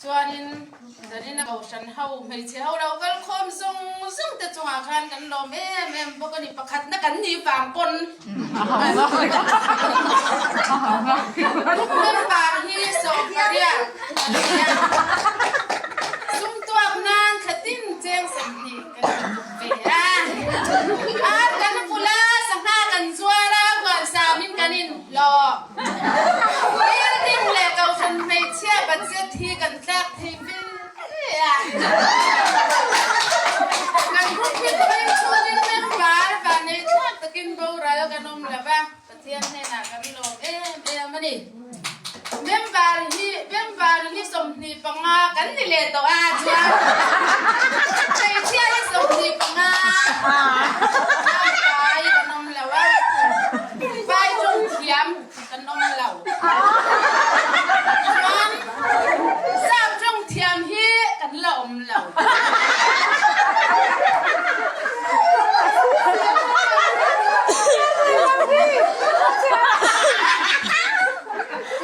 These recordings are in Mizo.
Chuanin Zarina Kohhran ho hmeichhe ho lo kal khawm zawng zawng te chungah khan kan lawm em em bawk a ni. Pakhatna kan nih vang pawn member hi 20 a ni a, sum tuak nan thlatin cheng 20 kan intuk ve a. Ar kan vulh a, sangha kan zuar a, huan samin kan inhlawh. Building leh Kohhran hmeichhia budget hi kan tlak thei ve hle a. Kan group hi vawiin chhungin member vanei thlak takin boral kan awm lo va, Pathian hnenah kan lawm em em a ni. Member hi member hi 25 kan ni leh tawh a chuan hmeichhia hi 25 tlangkai kan awm lo a, vai ṭawng thiam kan awm lo. Chuan sap ṭawng thiam hi kan la awm lo.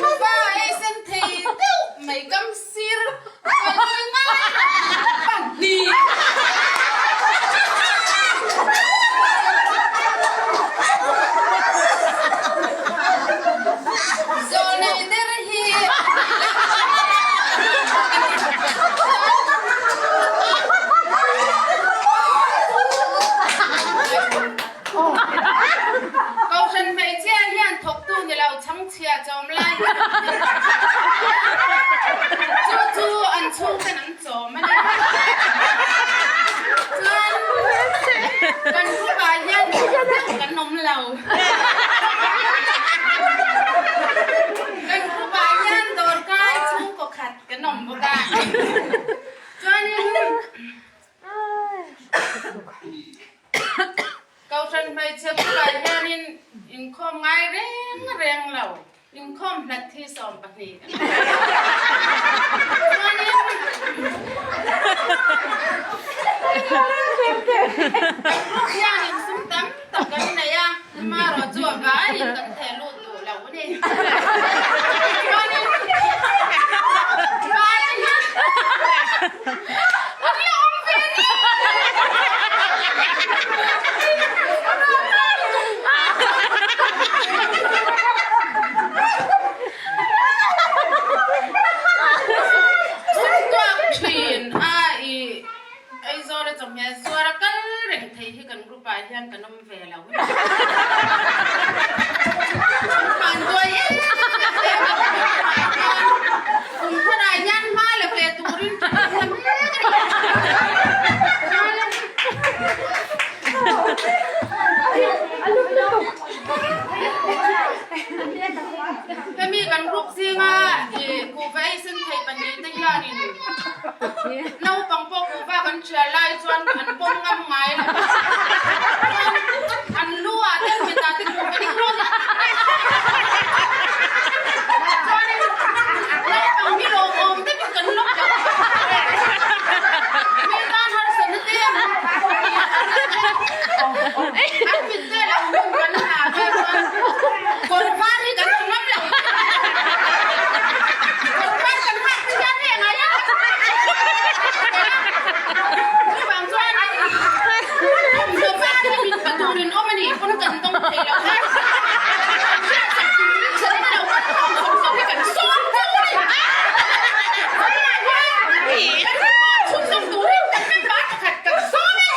Kuhva ei sen thei deuh mai kam sir kalui ngai pahnih. Zawlnei der hi Kohhran hmeichhia hian thawktu ni lo chhangchhia chawm lai hi chu chu an chhungten an chawm a ni. Chuan kan group-ah hian deuh kan awm lo. Kan group-ah hian dawrkai chhungkaw khat kan awm bawk a. Chuanin Kohhran hmeichhe bulah hianin inkhawm ngai reng reng lo, inkhawm hlat hi 12 a ni. Chuanin kan group hianin sum tam tak kan nei a, amaherawh chu a vaiin kan theh lut duh lo a ni. Chuanin vai te hian An la awm ve ni! Sum tuak thin a i Aizawl a chawhmeh zuar a kal reng thei hi kan group ah hian kan awm ve lo. Kan hman duai em em a, kum tharah hian hma la ve turin kan la mek a ni. Hemi kan group zinga i kuhva ei sen thei pahnih te hianin naupang pawh kuhva kan thial lai chuan an pawm ngam ngai lo. Chuan an lu ah te an mit ah te kuhva ding rawn chuanin naupang hi lawmawm takin kan lawk lo. Mi tan harsatna te an an mit te lo hun kan ha ve chuan kawr var hi kan ha ngam lo. Kawr var kan hak te hian hei a ngai a. Chuvang chuan thawmhnaw var hi min pa turin awm a nih pawn kan dawng thei lo a. Hriatsak turin kan lo kan thawmhnaw hi kan sawm chu a ni. Tunah hian kan report chhunzawm turin kan member pakhat kan sawm e.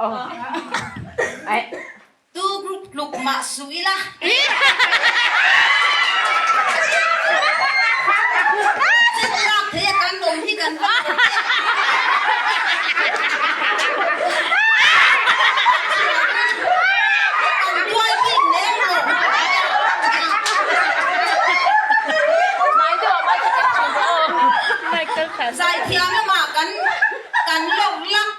Tu group tluk mah suh ila. Chet lak thei a kan awm hi kan va lawm e. Kan tuai bik lem lo. Zaithiam lamah kan kan lawk lak.